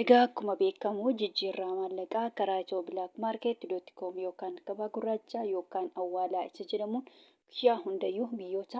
Egaa akkuma beekamu jijjiirraa maallaqaa karaa Ethio Black Market dot com yookaan gabaa gurraacha yookaan awwaalaa isa jedhamuun guyyaa hundayyuu biyyoota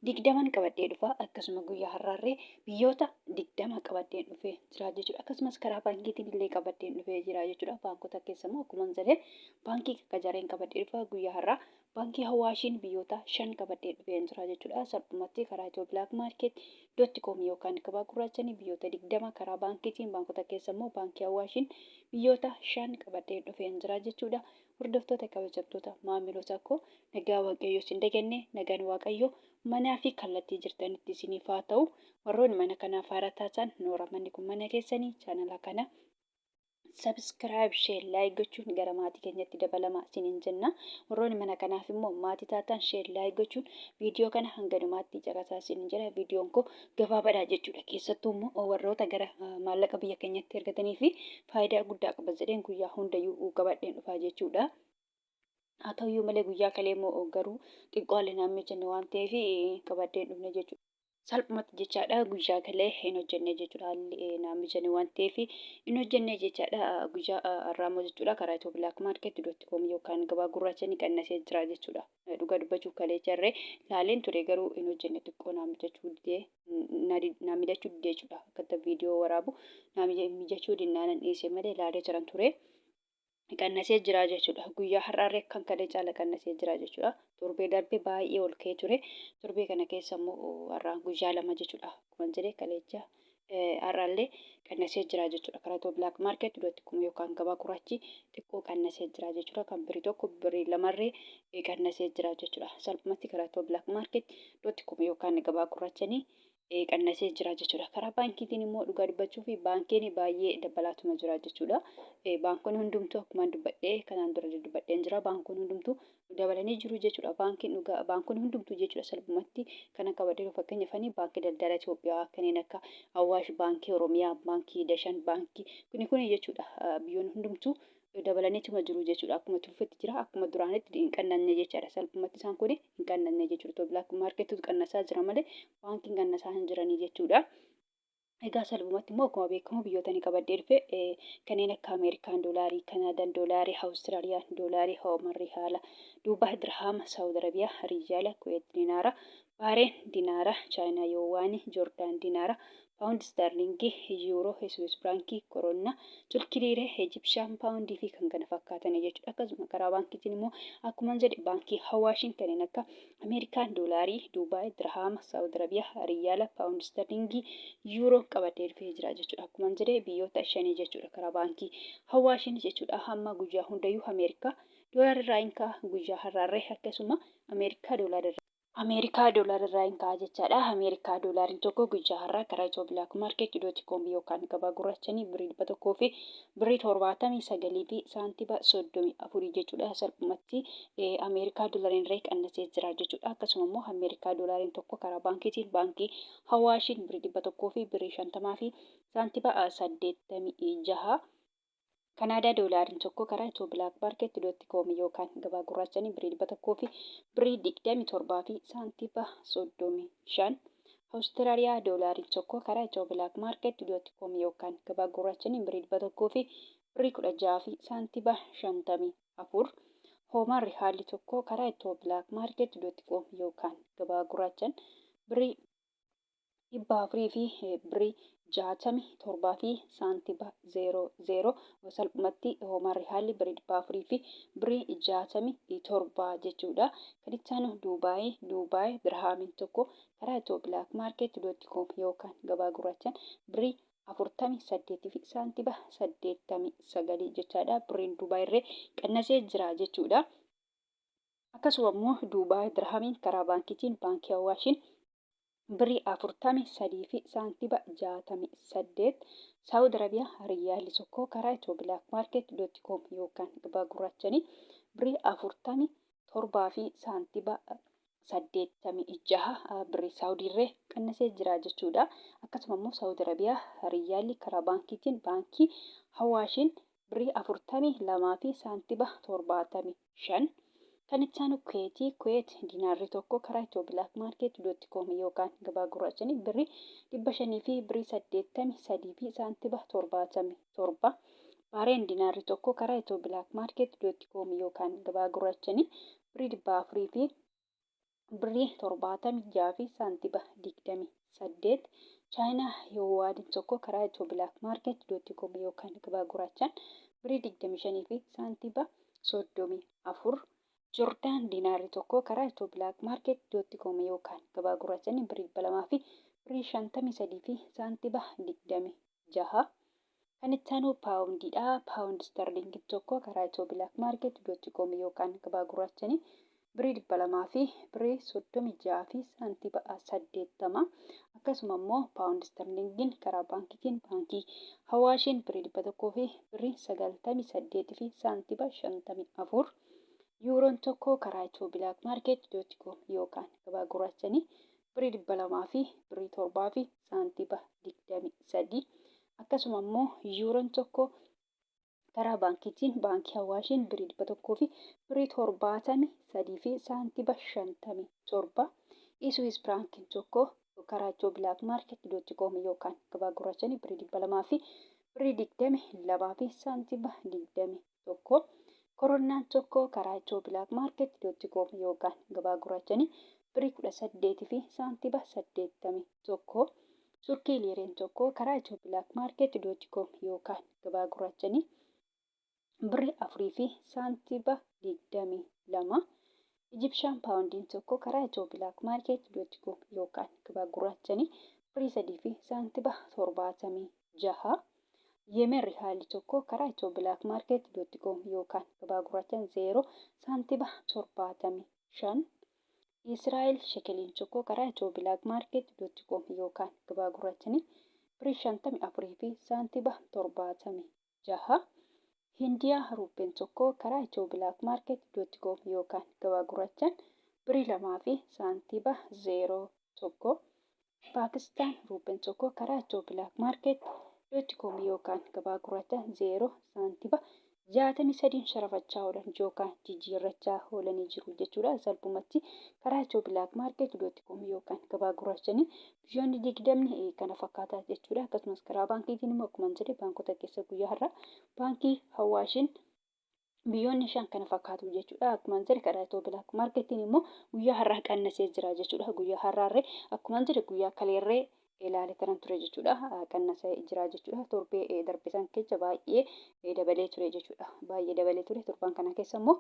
20n qabadhee dhufa. Akkasuma guyyaa har'aarree biyyoota 20 qabadheen dhufee jira jechuudha. Akkasumas karaa baankiitiin illee qabadheen dhufee jira jechuudha. Baankota keessa immoo akkuma jedhee baankii qajareen qabadhee dhufa guyyaa har'aa. Baankii Hawaashiin biyyoota 5 qabadhee dhufeen jira jechuudha. Salphumatti karaa Ethio Black Market dot com yookaan gabaa gurraachanii biyyoota 20 karaa baankiitiin baankota keessa immoo Baankii Hawaashiin biyyoota 5 qabadhee dhufeen jira jechuudha. Hordoftoota kabajamtoota maamiloota koo, nagaa Waaqayyoo isin daganne, nagaan Waaqayyoo manaa fi kallattii jirtanitti isiniif haa ta'u. Warroonni mana kanaaf haaraa taatan, noora, manni kun mana keessanii, chaanala kana subscribe, share, like gochuun gara maatii keenyatti dabalamaa isiniin jenna. Warroonni mana kanaaf immoo maatii taatan, share, like gochuun viidiyoo kana hanga dhumaatti caqasaa isiniin jedha. Viidiyoon koo gabaabaadha jechuudha. Keessattuu immoo warroota gara maallaqa biyya keenyatti ergatanii fi faayidaa guddaa qaba jedheen guyyaa hundayyuu qabadheen dhufaa jechuudha. Haa ta'uyyuu malee guyyaa kalee immoo garuu xiqqoo haalli naan mijanne waan ta'eef qabadheen dhufne jechuudha. Salphumatti jechaadha, guyyaa galee hin hojjenne jechuudha. Haalli naan mijanne waan ta'eef hin hojjenne jechaadha. Guyyaa har'aa immoo jechuudha, karaa Ethio Black Market dot com yookaan gabaa gurraacha ni qannasee jira jechuudha. Dhugaa dubbachuuf kaleecharree laaleen ture, garuu hin hojjenne. Xiqqoo naa mijachuu didee, naa mijachuu didee jechuudha. Akka viidiyoo waraabu naa mijachuu dinnaanan dhiise malee laalee jiran ture. Qannasee jira jechuudha. Guyyaa har'aarree kan kalee caala qannasee jira jechuudha. Torbee darbe baay'ee ol ka'ee ture. Torbee kana keessa immoo har'aan guyyaa 2 jechuudha. Akkuma jedhe kaleecha har'aallee qannasee jira jechuudha. Karaa Ethio Black Market dot com yookaan gabaa gurraachi xiqqoo qannasee jira jechuudha. Kan birrii 1 birrii 2rree qannasee jira jechuudha. Salphumatti karaa Ethio Black Market dot com yookaan gabaa gurraachanii qannasee jira jechuudha. Karaa baankiitiin immoo dhugaa dubbachuu fi baankiin baay'ee dabalaatuma jira jechuudha. Baankonni hundumtuu akkuma dubbadhee kanaan dura dubbadheen jira. Baankonni hundumtuu dabalanii jiru jechuudha. Baankiin dhugaa baankonni hundumtuu jechuudha, salphumatti kan akka badheeru fakkeenyaaf Baankii Daldala Itoophiyaa, kanneen akka Awaash Baankii, Oromiyaa Baankii, Dashan Baankii, kuni kuni jechuudha. Biyyoonni hundumtuu dabalaniituma jiru jechuudha. Akkuma turfetti jira. Akkuma duraanitti hin qannanne jechaadha. Salphumatti isaan kun hin qannanne jechuudha. Ethio Black Markettu qannasaa jira malee baankiin qannasaa hin jiranii jechuudha. Egaa salphumatti immoo akkuma beekamu biyyoota ni qabadhee dhufe kanneen akka Ameerikaan doolaarii, Kanaadaan doolaarii, Awustiraaliyaan doolaarii, Ooman rihaala, Duubaay dirhaama, Saawud Arabiyaa riyaala, Kuweet dinaara, Baareen dinaara, Chaayinaa yoowaanii, Joordaan dinaara, Paawundi Istaarliingii, Yuuroo, Swiis Firaankii, Koronna, Turkii Liiree, Ejipshaan Paawundii fi kan kana fakkaatanii jechuudha. Akkasuma karaa baankiitiin immoo akkuma jedhe baankii Hawaashiin kanneen akka Ameerikaan doolaarii, Duubaay Dirhaama, Saawud Arabiyaa Riyaala, Paawundi Istaarliingii, Yuuroo qabatee dhufee jira jechuudha. Akkuma jedhe biyyoota shanii jechuudha karaa baankii Hawaashiin jechuudha. Hamma guyyaa hundayyuu Ameerikaa doolaarri irraa hin ka'a, guyyaa har'aarree akkasuma Ameerikaa doolaarri Ameerikaa doolaara irraa hin ka'a jechaadha. Ameerikaa doolaariin tokko guyyaa har'aa karaa Ethio Black Market dot com yookaan gabaa gurraachanii birrii 100 fi birrii 79 fi saantiba 34 jechuudha. Salphumatti Ameerikaa doolaariin irraa qannasee jira jechuudha. Akkasuma immoo Ameerikaa doolaariin tokko karaa baankiitiin baankii Hawaashiin birrii 100 fi birrii 50 fi saantiba 86. Kanaadaa doolaariin tokko karaa Ethio Black Market dot com yookaan gabaa gurraachanii birrii 100 fi birrii 27 fi saantiba 35. Awustiraaliyaa doolaariin tokko karaa Ethio Black Market dot com yookaan gabaa gurraachanii birrii 100 fi birrii 16 fi saantiba 54. Hoomaan rihaalli tokko karaa Ethio Black Market dot com yookaan gabaa gurraachan birrii 400 fi birrii 67 fi saantiba 00. Salphumatti hoomaan rihaalli birrii 400 fi birrii 67 jechuudha. Kan itti aanu Duubaay, Duubaay dirhaamiin tokko karaa Ethio Black Market dot com yookaan gabaa gurraachaan birrii 48 fi saantiba 89 jechaadha. Birriin Duubaay irree qannasee jira jechuudha. Akkasuma immoo Duubaay dirhaamiin karaa baankiitiin baankii Awaashiin birrii 43 fi saantiba 68. Saawud Arabiyaa riyaalli tokko karaa Ethio Black Market dot com yookaan gabaa gurraachanii birrii 47 fi saantiba 86 birrii Saawudiirree qannasee jira jechuudha. Akkasuma immoo Saawud Arabiyaa riyaalli karaa baankiitiin baankii Hawaashiin birrii 42 fi saantiba 75. Kan itti aanu Kuweetii. Kuweet dinaarri tokko karaa Itiyoo Black Market dot com yookaan gabaa gurraachanii birrii 500 fi birrii 83 fi saantiba 77. Baareen dinaarri tokko karaa Itiyoo Black Market dot com yookaan gabaa gurraachanii birrii 400 fi birrii 76 fi saantiba 28. Chaayinaa Yuwaaniin tokko karaa Itiyoo Black Market dot com yookaan gabaa gurraachaan birrii 25 fi saantiba 34. Jordaan dinaarri tokko karaa Itiyoo Black Market dot com yookaan gabaa gurraachaan birrii 200 fi birrii 53 fi saantiba 26. Kan itti aanu paawundiidha. Paawundi istarliingii tokko karaa Itiyoo Black Market dot com yookaan gabaa gurraachanii birrii 200 fi birrii 36 fi saantiba 80. Akkasuma immoo paawundi istarliingiin karaa baankiitiin baankii Hawaashiin birrii 100 fi birrii 98 fi saantiba 54. Yuuroon tokko karaa Itiyoo Black Market dot com yookaan gabaa gurraachanii birrii 200 fi birrii 7 fi saantiba 23. Akkasuma immoo yuuroon tokko karaa baankiitiin baankii Hawaashiin birrii 100 fi birrii 73 fi saantiba 57. Iswiis firaankiin tokko karaa Itiyoo Black Market dot com yookaan gabaa gurraachanii birrii 200 fi birrii 22 fi saantiba 21. Koronnaan tokko karaa Itiyoo Black Market dot com yookaan gabaa gurraachanii birrii 18 fi saantiba 81. Turkii liireen tokko karaa Itiyoo Black Market dot com yookaan gabaa gurraachanii birrii 4 fi saantiba 22. Ijipshaan paawundiin tokko karaa Itiyoo Black Market dot com yookaan gabaa gurraachanii birrii 3 fi saantiba 76. Yemen rihaalli tokko karaa Itiyoo Black Market dot com yookaan gabaa gurraachaan 0 saantiba 75. Israa'el shekeliin tokko karaa Itiyoo Black Market dot com yookaan gabaa gurraachanii birrii 54 fi saantiba 76. Hindiyaa ruuppeen tokko karaa Itiyoo Black Market dot com yookaan gabaa gurraachaan birrii 2 fi saantiba 01. Paakistaan ruuppeen tokko karaa Itiyoo Black Market dot com yookaan gabaa gurraachaan 0 saantiba 63 sharafachaa oolan yookaan jijjiirrachaa oolanii jiru jechuudha. Salphumatti karaa Itiyoo Black Market dot com yookaan gabaa gurraachanii biyyoonni 20 kana fakkaataa jechuudha. Akkasumas karaa baankiitiin immoo akkuma jedhe baankota keessa guyyaa har'aa baankii Hawaashiin biyyoonni 5 kana fakkaatu jechuudha. Akkuma jedhe karaa Itiyoo Black Marketiin immoo guyyaa har'aa qannasee jira jechuudha. Guyyaa har'aarree akkuma jedhe guyyaa kaleerree ilaale kanan ture jechuudha. Qannasee jira jechuudha. Torbee darbe san keessa baay'ee dabalee ture jechuudha. Baay'ee dabalee ture. Torban kana keessa immoo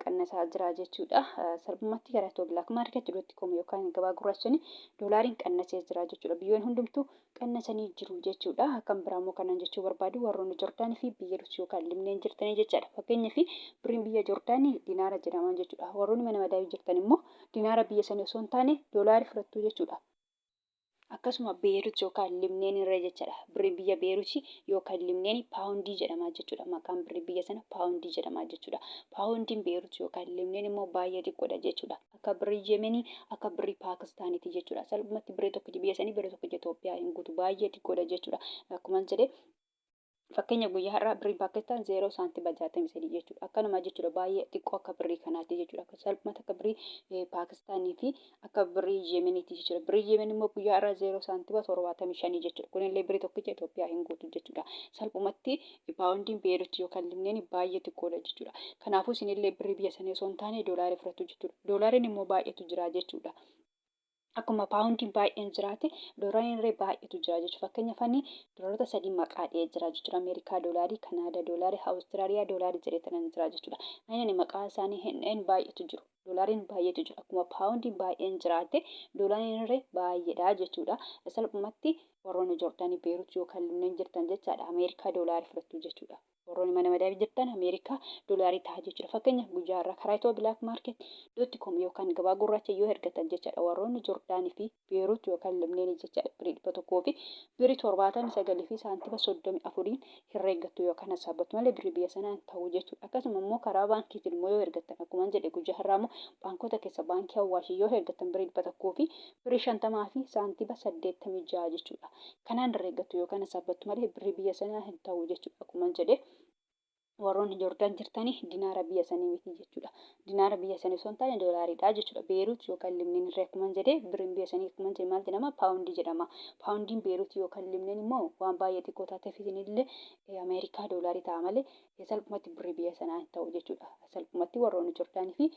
qannasaa jira jechuudha. Salphumatti karaa Itiyoo Black Market dot com yookaan gabaa gurraachanii doolaariin qannasee jira jechuudha. Biyyoonni hundumtuu qannasanii jiru jechuudha. Kan biraa immoo kanan jechuu barbaadu warroonni Jordaanii fi biyya Rus yookaan Libneen jirtanii jechaadha. Fakkeenyaaf birriin biyya Jordaanii dinaara jedhama jechuudha. Warroonni mana madaamii jirtan immoo dinaara biyya sanii osoo hin taane doolaarii fudhattu jechuudha. Akkasuma Beerut yookaan Libneen irra jechaadha. Birriin biyya Beeruti yookaan Libneen paawundii jedhama jechuudha. Maqaan birrii biyya sana paawundii jedhama jechuudha. Paawundiin Beerut yookaan Libneen immoo baay'ee xiqqoodha jechuudha. Akka birrii Yemenii, akka birrii Paakistaaniiti jechuudha. Salphumatti birrii tokkichi biyya sanii birrii tokkicha Itoophiyaa hin guutu, baay'ee xiqqoodha jechuudha. Akkuma jedhe fakkeenya guyyaa har'aa birriin Paakistaan 0 saantima 63 jechuudha. Akkanuma jechuudha, baay'ee xiqqoo akka birrii kanaati jechuudha. Akka salphumatti akka birrii Paakistaanii fi akka birrii Yemeniiti jechuudha. Birrii Yemen immoo guyyaa har'aa 0 saantima 75 jechuudha. Kunillee birrii tokkicha Itoophiyaa hin guutu jechuudha. Salphumatti paawundiin Beeruut yookaan Libneen baay'ee xiqqoodha jechuudha. Kanaafuu isinillee birrii biyya sanii osoo hin taane doolaarii fudhattu jechuudha. Doolaariin immoo baay'eetu jira jechuudha. Akkuma paawundiin baay'een jiraate doolaariin illee baay'eetu jira jechuudha. Fakkeenyaaf ani doolaarota sadii maqaa dha'ee jira jechuudha. Ameerikaa doolaarii, Kanaadaa doolaarii, Awustiraaliyaa doolaarii jedhee tanan jira jechuudha. Ani maqaa isaanii hin dha'in baay'eetu jiru. Doolaariin baay'eetu jira. Akkuma paawundiin baay'een jiraate doolaariin illee baay'eedha jechuudha. Salphumatti warroonni Joordaanii, Beerut yookaan Libneen jirtan jechaadha. Ameerikaa doolaarii fudhattu jechuudha. Warroonni mana madaamii jirtan Ameerikaa doolaarii ta'a jechuudha. Fakkeenyaaf guyyaa har'aa karaa Itiyoo Black Market dot com yookaan gabaa gurraacha yoo ergatan jechaadha. Warroonni Jordaanii fi Beerut yookaan Libneenii jechaadha. Birrii 100 fi birrii 79 fi saantima 34n herreeggattu yookaan hassaabattu malee birrii biyya sanaa hin ta'u jechuudha. Akkasuma immoo karaa baankiitiin immoo yoo ergattan akkuma jedhe guyyaa har'aa immoo baankota keessa baankii Hawaashii yoo ergattan birrii 100 fi birrii 50 fi saantima 86 jechuudha. Kanaan herreeggattu yookaan hassaabattu malee birrii biyya sanaa hin ta'u jechuudha. Akkuma jedhe. Warroonni Joordaan jirtanii dinaara biyya sanii miti jechuudha. Dinaara biyya sanii osoo hin taane doolaariidha jechuudha. Beeruut yookaan Libneen irraa akkuma jedhee birriin biyya sanii akkuma jedhe maal jedhama? Paawundii jedhama. Paawundiin Beeruut yookaan Libneen immoo waan baay'ee xiqqoo taateef isinillee Ameerikaa doolaarii ta'a malee salphumatti birrii biyya sanaa hin ta'u jechuudha. Salphumatti warroonni Joordaanii fi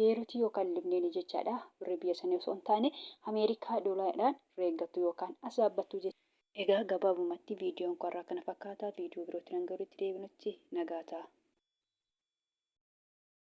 Beeruutii yookaan Libneen jechaadha. Birrii biyya sanii osoo hin taane Ameerikaa doolaariidhaan reeggattu yookaan asaabbattu jechuudha. Egaa gabaabumatti viidiyoon koo har'aa kana fakkaata. Viidiyoo birootti hanga walitti deebinutti nagaa ta'a.